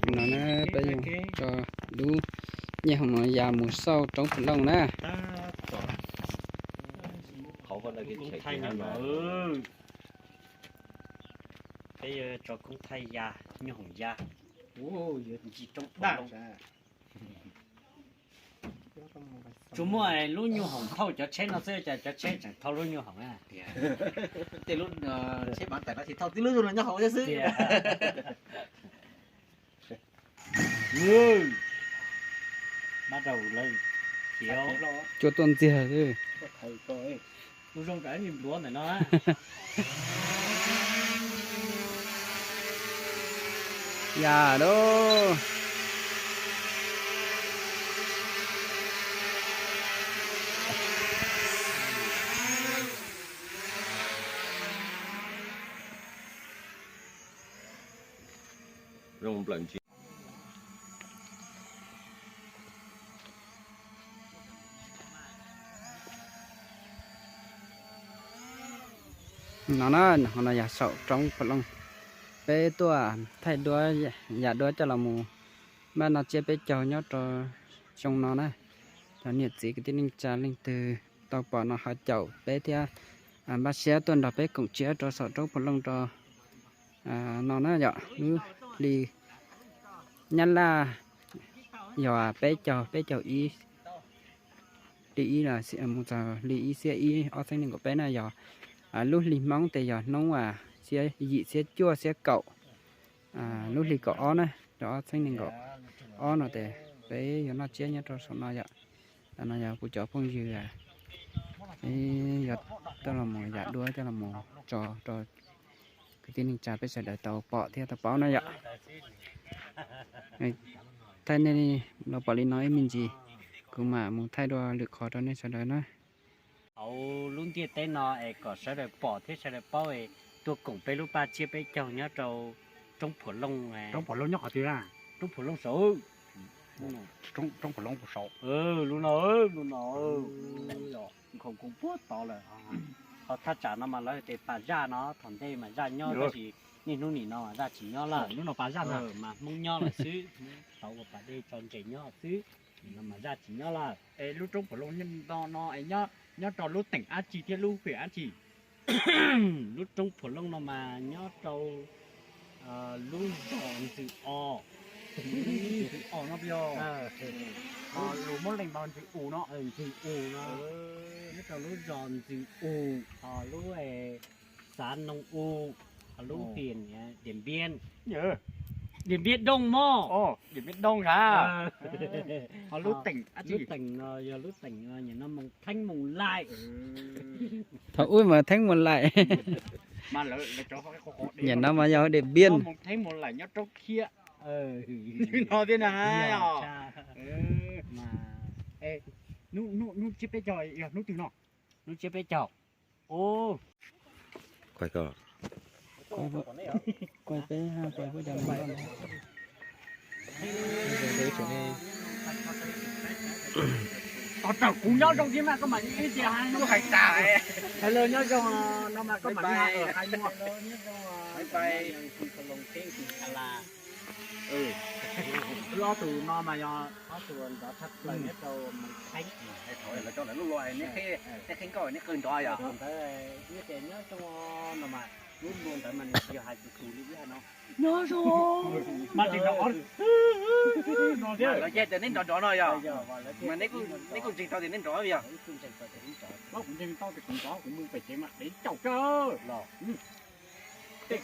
No na, peb yuav tso lub nyuj hoom no ya mus xauj roob Phu Looj na. Peb yuav tso koob thaij ya, nyuj hoom ya ncig roob Phu Looj. Tsuas muaj lub nyuj hoom thauj cov tsheb no xwb, cas cov tsheb tseem thauj lub nyuj hoom na. Tej lub tsheb mav tais no tsis thauj, tib lub nyuj hoom xwb. Cua tuaj ntxiag xwb. Ya lub. No na, no yog saum roob Phu Looj. Peb tuaj thaij duab, yam duab coj los mus npaj noj tsiab peb caug nyob rau xyoo no na. Cov niam txiv kwv tij neej tsa leej twg tau pom no ho caum peb thiab, npaj siab tuaj nrog peb koom tsiab rau saum roob Phu Looj rau no na yom. Lub hli Nyab Laj yog peb caug, peb caug ib, hli ib los mus txog hli ib xiab ib ob txhiab nees nkaum peb na yog, lub hli Hmoob tes yog hnub xiab yim xiab cuaj xiab kaum, lub hli kaum ob na, rau ob txhiab nees nkaum ob no tes peb yuav noj tsiab nyob rau saum no yom. Tam no yog kuv cov phooj ywg, peb yuav tuaj los mus yam duab coj los mus tso rau kwv tij neej tsa peb sawv daws tau pom thiab tau paub na yom. Thaij nej los pom li no ib me ntsis, kuv mam mus thaij dua lwm qhov rau nej sawv daws na. Hauv lub ntiaj teb no es kom sawv daws pom thiab sawv daws paub es tuaj koom peb lub paj tsiab peb caug nyob rau roob Phuam Looj. Roob Phuam Looj nyob qhov twg na? Roob Phuam Looj saud. Roob Phuam Looj saud. Lub no, lub no, nkhaus koob puag tod lawm. Ho thaj tsam no mas lawv tias pas zaj no, thaum ntej mas zaj nyob tab sis niaj hnub nim no mas zaj tsis nyob lawm. Lub no pas zaj mas Hmoob nyob lawm xwb, tau ua pas dej tso ntses nyob xwb. Nim no mas zaj tsis nyob lawm. Es lub roob Phuam Looj no es nyob rau lub teem dab tsi thiab lub hwm dab tsi? Lub roob Phuam Looj no mas nyob rau lub zos Ntxwg Os. Ntxwg Os no, lus Moob Leej mas Ntxwg Us no. Ntxwg Us no, nyob rau lub zos Ntxwg Us, ho lub xav Noo Us, ho lub hwm Diam Npiab, Diam Npiab Dooj mog. Diam Npiab Dooj a. Ho lub teem, lub teem no yog lub teem nim no Moos Theeb Moos Laim. Thaum ub mas Theeb Moos Laim. Nim no mas yog Diam Npiab. Moos Theeb Moos Laim nyob roob Khiab no thiab na. Hnub tsiab peb caug yog hnub twg no? Hnub tsiab peb caug. Tos rawm kuv nyob zoo thiab mas koj mam li ib tias hais lus hais tas, hais lus nyob zoo no mas koj mam li hais, hais muaj. Ob tug no mas yog ob tug ntxov tshaj plaws nyob rau Moos Theeb. Lawv cov lawv lub lua, neb qhib nkauj neb qw nrov yog. Nyob rau no mas lub lua ntawd mas nws tsis yog hais tus tus li ib hais no. Nyob zoo. Mas tseem nrov, lawv yeej tias neb nrov nrov no yog. Mas neb kuj ntseeg tau tias neb nrov yog. Kuv ntseeg tau tias kuv nrov, kuv mus pem tsev mas dev caum kawg los. Nkauj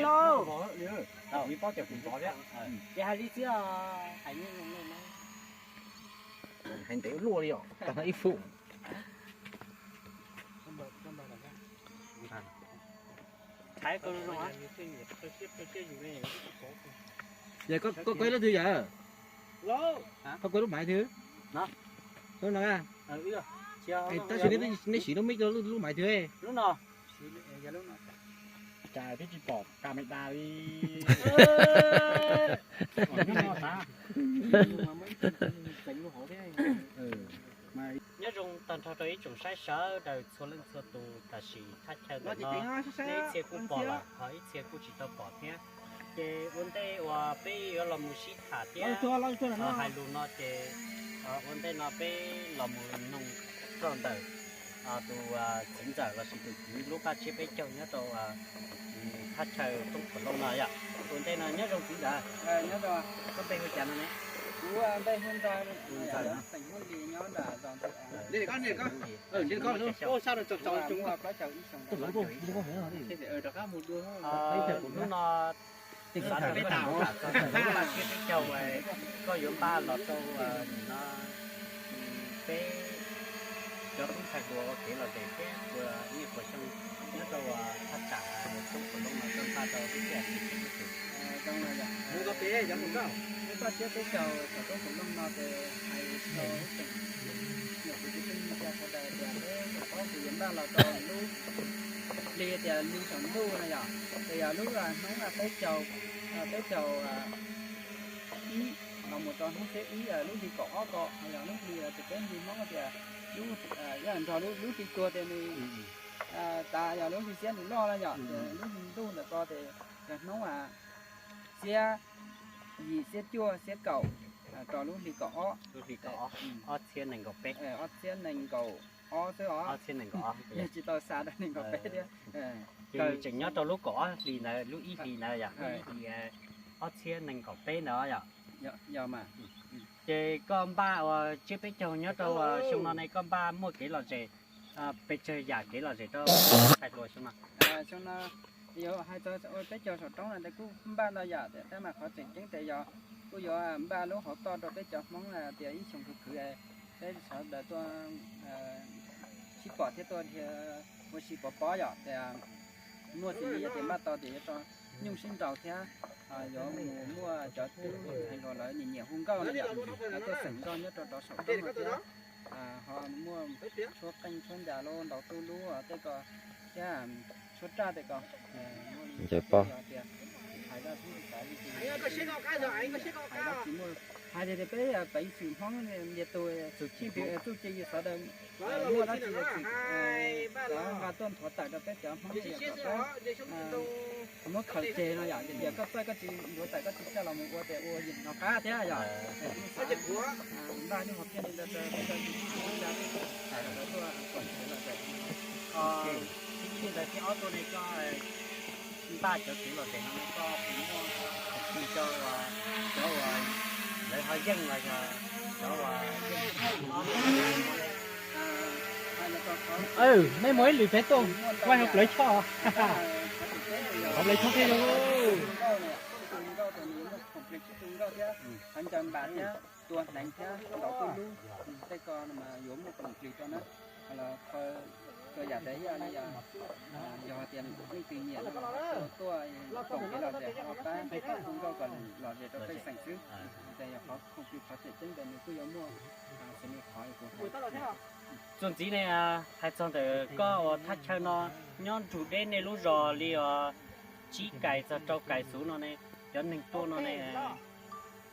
Lauj, ces hais li xwb, hais ntev luaj li os, tag ib fum. Yog koj, koj kuaj lub twg yom? Koj kuaj lub maiv twg? Lub no. Tab sis neb siv lub mic lub maiv twg? Lub no. Cas twb tsis pom kas me das li. Nyob Zoo tag nrho rau ib tsoom saib sawv daws txhua leej txhua tus, tam sim thaj chaw ntawm no nej ib txhia kuj pom lawm, ho ib txhia kuj tsis tau pom thiab. Ces ua ntej uas peb yuav los mus sib tham thiab hais lus no ces ua ntej no peb los mus noog txog ntawm tus txiv ntxawm lossis tus kwv lub npaj tsiab peb caug nyob rau thaj chaw Roob Khuam Looj no yom. Ua ntej no nyob zoo txiv ntxawm. Koj npe hu cas no ne? Kuv npe hu Ntxawg, xeem Hmoob Lis nyob nram zos Ntxwj. Hnub no xav rau peb tham lub npaj tsiab peb caug, koj yuav npaj los rau nim no peb cov tub ntxhais hluas ua kev lom zem thiab ua nyiaj puas xyoo nyob rau thaj tsam Roob Khuam Looj no koj npaj rau lub sij hawm twg thiab lub twg? Zoo no yom, lub npaj tsiab peb caug saum Roob Khuam Looj no ces hais rau ib tsoom niam txiv kwv tij neej tsa sawv daws tias peb paub tias yuav npaj los rau lub hli tias hli saum ntuj no yom, ces yog lub hnub peb caug, peb caug ib los mus rau hnub xiab ib lub hli kaum ob ko, yog lub hli tias peb hli Hmoob tias lub, nrog lub hli tuag tias nws tav yog lub hli xiab nws loj no yom, ces lub hli ntuj ntawm ko ces yog hnub xiab yim xiab cuaj xiab kaum rau lub hli kaum ob, ob txhiab nees nkaum peb, ob txhiab nees nkaum ob xwb os, tsis tau xa rau nees nkaum peb thiab. Ces tseem nyob rau lub kaum ob hlis ntawd, lub ib hlis ntawd yom, lub ib hlis ob txhiab nees nkaum peb ntawd yom. Yog mas. Ces koj npaj ua tsiab peb caug nyob rau xyoo no ne koj npaj muaj kev lom zem pes tsawg yam kev lom zem rau txhua tus xyoo no? Xyoo no yuav hais txog ua peb caug saum roob no ces kuj npaj ntau yam tiam tab mas qhov tseem ceeb ces yog kuj yuav npaj lub hauv toj rau peb cov Hmoob tias ib xyoos khwv khwv peb sawv daws tuaj sib pom thiab tuaj dhia ua si pov pob yom, tias muaj xws li yog tias npaj tau tias yuav rau nyuj sib nraus thiab yuav mus muaj cov tub hluas lawv nyiam nyiam hu nkauj no yom, lawv tuaj xeem nkauj nyob rau rov saum roob no thiab ho muaj tshuab qeej tshuab ncas lub ntaus tuj lub tej ko thiab tshuab raj tej ko. Hais tias peb peev xwm Hmoob ntiag tug txuj ci yus sawv daws muaj dab tsi los txwm nqa tuaj nthuav tawm rau peb cov Hmoob yom, kom peb muab khaws tseg no yom, tias koj txawj koj tsis nthuav tawm koj tsis txawj los mus ua tias ua yim no qab thiab yom. Npaj nyuj qhuav kiag li ntawd rau peb cov txuj ci txuj ci tuaj kom tsev los tsev. Ib li ntawd thiab ob tuaj ne koj npaj cov kev lom zem no koj puas muaj khoom plig rau cov uas lawv ho yeej los yog cov uas yeej nej muaj ib lwm peb tuaj vaj hauv plawv choj, hauv plawv choj thiab yog ncaws npas thiab tua hneev thiab ntaus tuj lub, tej ko yuav muaj khoom plig rau na. Los khaws yam tias ib yam li yog tias leej twg nyiam no tuaj koom kev lom zem ho pab hu nkauj kom lom zem rau pej xeem xwb. Ces yog qhov khoom plig qhov tseem ceeb ntawd nws kuj yuav muaj xws li qhov kuv hais. Txuas ntxiv ne, hais txog ntawm koj uas thaj chaw no nyob nrug deb nej lub zos li os tsib kais txog rau kais xuv no ne, cov neeg tuaj no ne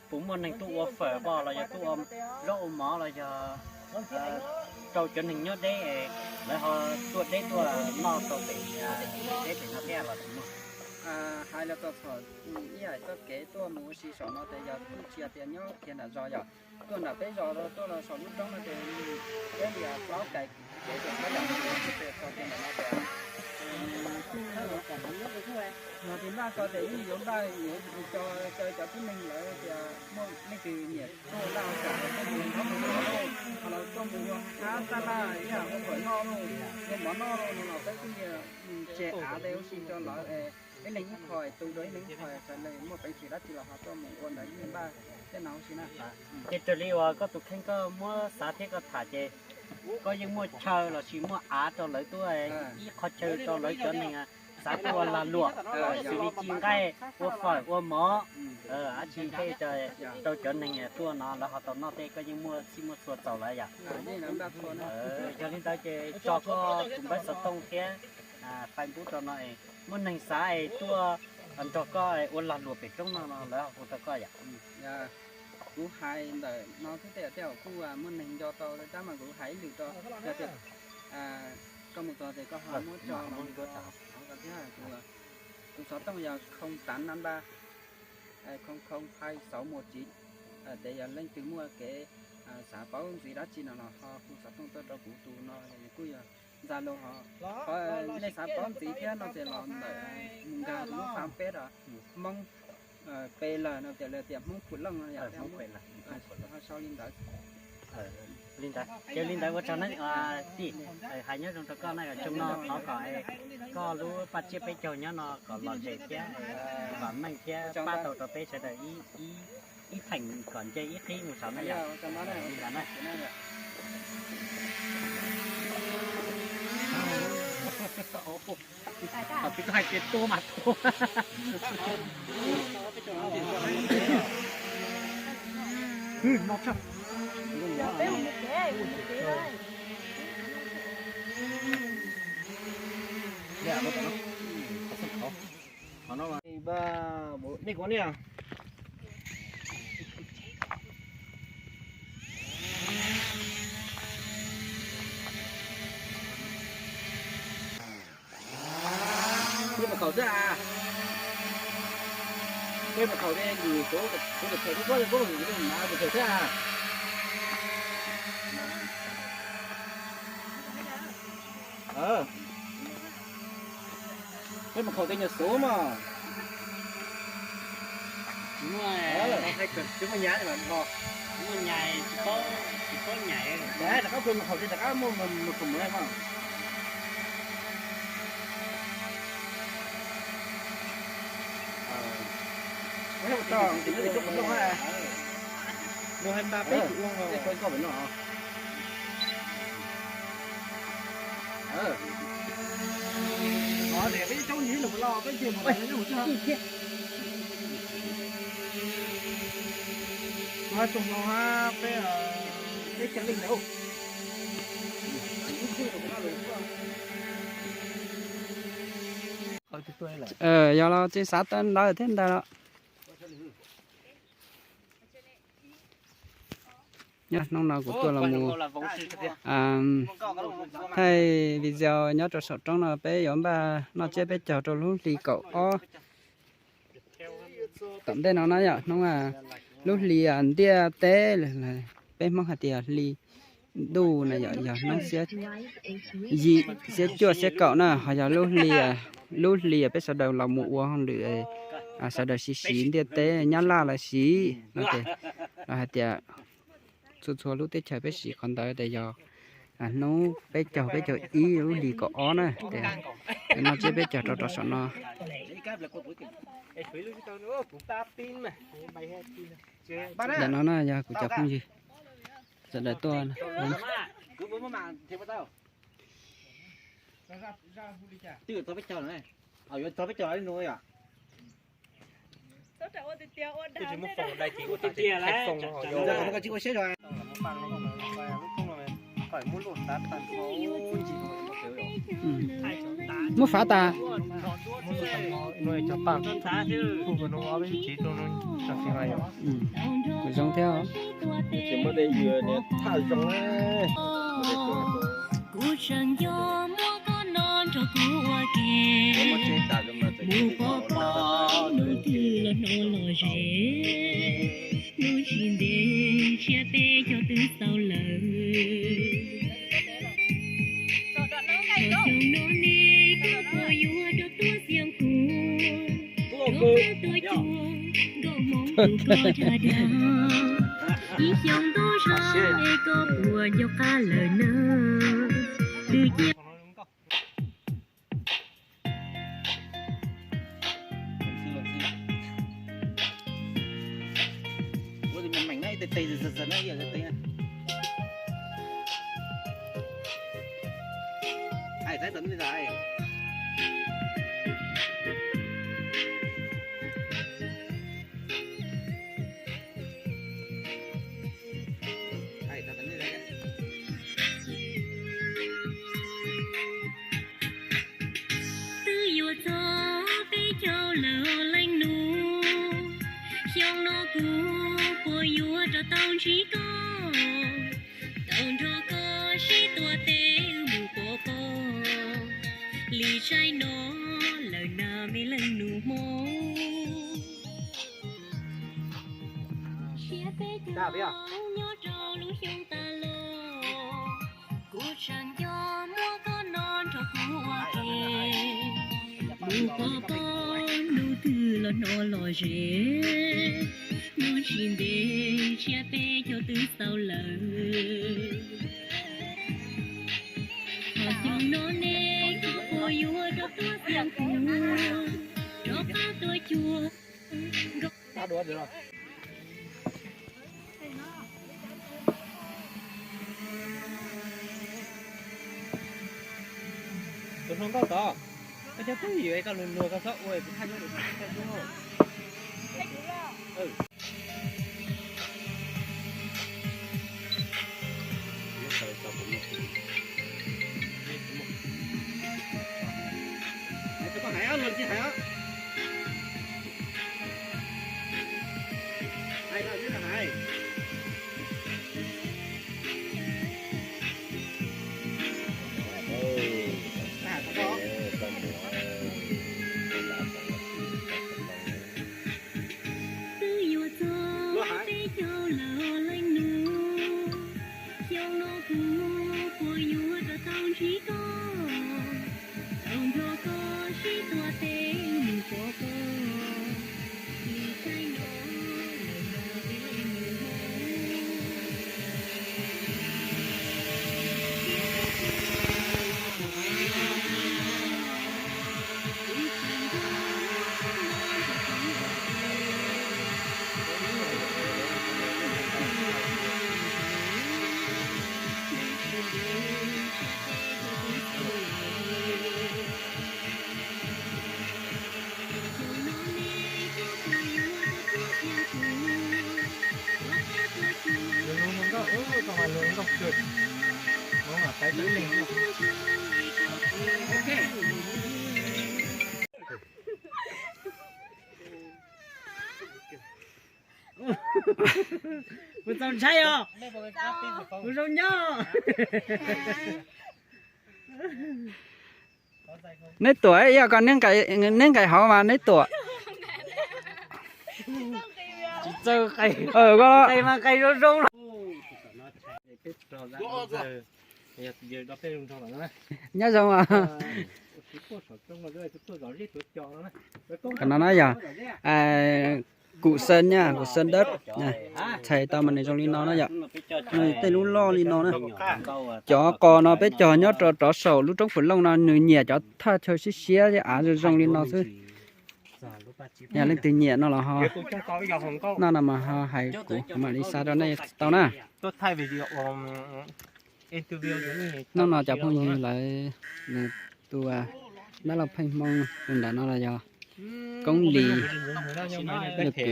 puas muaj neeg tuaj ua fawm pom los yog tuaj ua zaub ua mov los yog rau cov neeg nyob deb lawv ho tuaj deb tuaj noj rau pem deb pem no thiab los tsis muaj? Hais los txog txhom ib yam txoj kev tuaj mus ua si saum no ces yog kuj tsis yog tias nyob kiag nram zos yom, tuaj nram peb zos tuaj los saum lub roob no ces peb li plaub kais kev ces plaub yam txoj kev ntawm no ces yog tias npaj ko ces yeej yuav npaj yuav caw cov tib neeg lawv tias muaj leej twg nyiam tuaj npaj ua kam los tuaj mus ua hab taj laj ib yam ua fawm noj lauj, ua mov noj lauj no los peb kuj nyiam tseg av tes ua si rau lawv, ib leeg ib qho tu rau ib leeg ib qho, sawv daws muaj peev xwm dab tsi los ho tuaj mus ua ntawd yeej npaj tej no ua si na. Ces raws li uas koj tus kheej koj muab xav thiab koj tham ces koj yeej muaj chaw lossis muaj av rau lawv tuaj ib qho chaw rau lawv cov neeg xav tuaj ua lag luam, xws li ci nqaij, ua fawm, ua mov, dab tsi tej rau cov neeg tuaj no lawv ho tau noj tej koj yeej muaj txhij muaj txhua txaus lawm yom. Yog li ntawd ces tso koj tus npawb xov tooj thiab Facebook rau no es muaj neeg xav es tuaj nrog koj ua lag luam pem roob no no lawv ho hu rau koj yom. Kuv hais ntawm no xwb tej zaum kuj muaj neeg nco tau tab mas kuv hais ib lwm rau, yog tias koj mus txog ces koj ho muab tso los thiab. Kuv xov tooj yog không tám năm ba không không hai sáu một chín. Ces yog leej twg muaj kev xav paub ntxiv dab tsi no los ho hu xov tooj tuaj rau kuv tus no, kuj yog Zalo ho. Nej xav paub ntxiv thiab no ces los ntawm mus nkag kuv lub fanpage Hmoob P L no ces lawv tias Hmoob Phu Looj no yom, ho sau li ntawd. Li ntawd ces li ntawd ua tsaug na tij, hais nyob zoo rau koj na, tsoom no thov kom koj lub paj tsiab peb caug nyob no kom lom zem thiab vam meej thiab pab tau rau peb sawv daws ib theem kom nce ib qib mus saum na yom. Li ntawd na. Peb hais tias tua mas tua. Nej kuv niaj Peb mus khaum xwb a. Peb mus khaum tej yus kuv kuv tus thầy kuv kuv kuv tus thầy xwb a. Peb mus khaum tej nyuag xuv mog. Tsis muaj nyaiv, tsis muaj nyaiv, tsis paub nyaiv. Rov qab peb mus khaum tej rov qab muaj mus khaum mus mog. Nws hais tas peb tsis ua no. Yog los tsis xav tawm ntawd thiab ntag los. Nyob hnub no kuv tuaj los mus thaij video nyob rau saum roob no, peb yuav npaj noj tsiab peb caug rau lub hli kaum ob. Tom ntej no na yom, hnub lub hli ntiaj teb, peb Hmoob hais tias hli ntuj na yom, yog hnub xiab yim, xiab cuaj, xiab kaum na, ho yog lub hli, lub hli peb sawv daws los mus ua hauj lwm, sawv daws siv siv ntiaj teb, Nyab Laj lawv siv no ces lawv hais tias txhua txhua lub teb chaws peb siv qhov ntawd ces yog hnub peb caug, peb caug ib lub hlis kaum ob na, ces noj tsiab peb caug rau rau saum no. Ntawm no na yog kuv cov phooj ywg sawv daws tuaj. Muab fav tas. Kuv zoo thiab. Kuv tseem nco muab koj no nrog kuv ua ke, mus pov pob hnub twg los hnov lom zem, lub tsis ntev tsiab peb caug twb xaus lawm. Xyoo no ne koj puas yuav rau tuaj xiam kuv, rau koj tuaj cuag nkauj Hmoob tus koj dag dag. Ib xyoo ntuj zog es koj puas nco qab lawm na, twb cia Twb yuav txog peb caug lawm leej nus, xyoo no kuv puas yuav Tsis koj tau nrog koj sib tua tes mus pov pob li tsaib no lawm na me leej nus Hmoob. Siab peb caug nyob rau lub xyoo tas los, kuv tseem nco muaj koj no nrog kuv ua ke. Mus pov pob hnub twg los hnov lom zem, hnub tsis ntev siab peb caug twb xaus lawm. Hos xyoo no nej koj puas yuav rov tuaj xeeb kuv, rov qab tuaj cuag nkauj. Tus hluas nkauj tod, koj cov twb yim koj luag luag koj txhob ua kuv thaj lub lus thaj lub. Hais, koj hais, luag tsis hais os. Hais, koj hais. Twb yuav txog peb caug lawm leej nus, xyoo no kuv puas yuav rov tau ntsib koj, tau nrog koj sib tua tes mus pov pob li tsaib no lawm na me leej nus Hmoob. Luag nkauj, koj mas luag nkauj kawg. Hmoob mas pab tib leeg. Kuv txaus ntshai os. Kuv zoo nyob. Neb tuam ib yam kom neb nqaim hauv mas neb tuam. Nyob zoo. Qhov no no yog Kum Xeeb na, Kum Xeeb Dawb. Txhais tau mas nws zoo li no na yom. Nws tej lub loj li no na. Cov qos no peb cog nyob rau rov saum lub roob Phuv Looj no, nws nyiam cov thaj chaw siab siab thiab av zoo zoo li no xwb. Yog leej twg nyiam no los ho, no no mas ho hais kuv, kuv mam li xa rau nej tau na. Hnub no cov phooj ywg lawv, nws tua dab laug Pheej Hmoob tus ntawm no los yog Koob Lis, yog kwv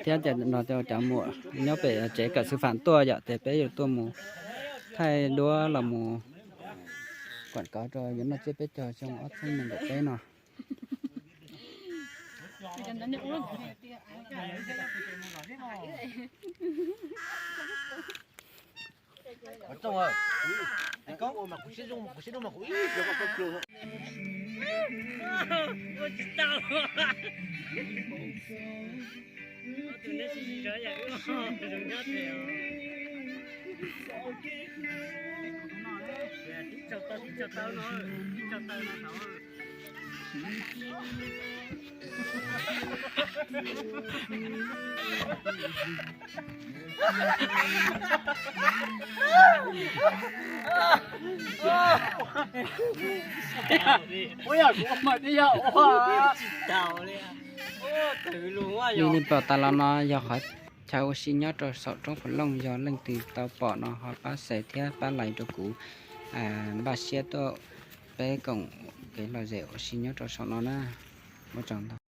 thiab cov no cov muam nyob pem tsev kawm xwm fam tuaj yom, ces peb yuav tuaj mus thaij duab los mus kuam kov rau yuav noj tsiab peb caug xyoo ob txhiab nees nkaum peb no. Li nej pom tas los no yog qhov chaw ua si nyob rau saum roob Phuv Looj, yog leej twg tau pom no ho pab share thiab pab like rau kuv, npaj siab tuaj peb koom kev lom zem ua si nyob rau saum no na. Ua tsaug ntau.